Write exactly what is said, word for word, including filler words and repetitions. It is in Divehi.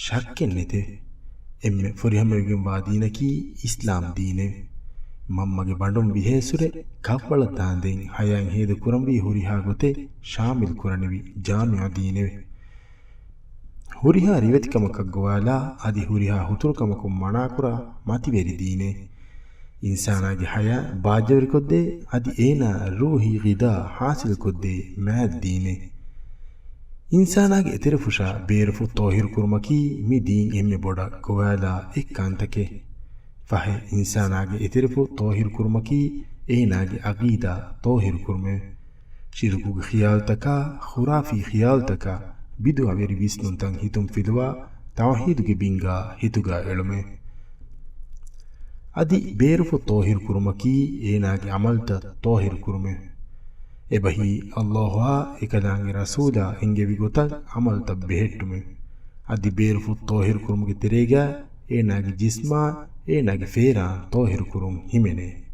ޝައްކެއް ނެތެވެ. އެންމެ ފުރިހަމަވެގެންވާ ދީނަކީ އިސްލާމް ދީނެވެ. މަންމަގެ ބަނޑުން ވިހޭސުރެ ކަށްވަޅަށް ދާންދެން ހަޔާތް ހޭދަ ކުރަންވީ ހުރިހާ ގޮތެއް ޝާމިލް ކުރަނިވި ޖާމިޢު ދީނެވެ. ހުރިހާ ރިވެތިކަމަކަށް ގޮވާލާ އަދި ހުރިހާ ހުތުރުކަމަކުން މަނާކުރާ މަތިވެރި ދީނެވެ. އިންސާނާގެ ހަޔާތް ބާއްޖަވެރިކޮށްދޭ އަދި އޭނާ ރޫޙީ ޣިޛާ ޙާޞިލްކޮށްދޭ މާތް ދީނެވެ. އިންސާނާގެ އެތެރެފުށާ ބޭރުފުށް ޠާހިރުކުރުމަކީ މި ދީން އެންމެ ބޮޑަށް ގޮވާލާ އެއް ކަންތަކެވެ. ފަހެ، އިންސާނާގެ އެތެރެފުށް ޠާހިރުކުރުމަކީ އޭނާގެ ޢަޤީދާ ޠާހިރުކުރުމެވެ. ޝިރުކުގެ ޚިޔާލުތަކާ، ޚުރާފީ ޚިޔާލުތަކާ، ބިދުޢަވެރި ވިސްނުންތައް ހިތުން ފިލުވާ، ތައުޙީދުގެ ބިންގާ ހިތުގަ އެޅުމެވެ. އަދި ބޭރުފުށް ޠާހިރުކުރުމަކީ އޭނާގެ ޢަމަލުތައް ޠާހިރުކުރުމެވެ. އެބަހީ، ﷲ އާ އެކަލާނގެ ރަސޫލާ އެންގެވި ގޮތަށް ޢަމަލުތައް ބެހެއްޓުމެވެ. އަދި ބޭރުފުށް ޠާހިރުކުރުމުގެ ތެރޭގަ އޭނާގެ ޖިސްމާ، އޭނާގެ ފޭރާން ޠާހިރުކުރުން ހިމެނޭ.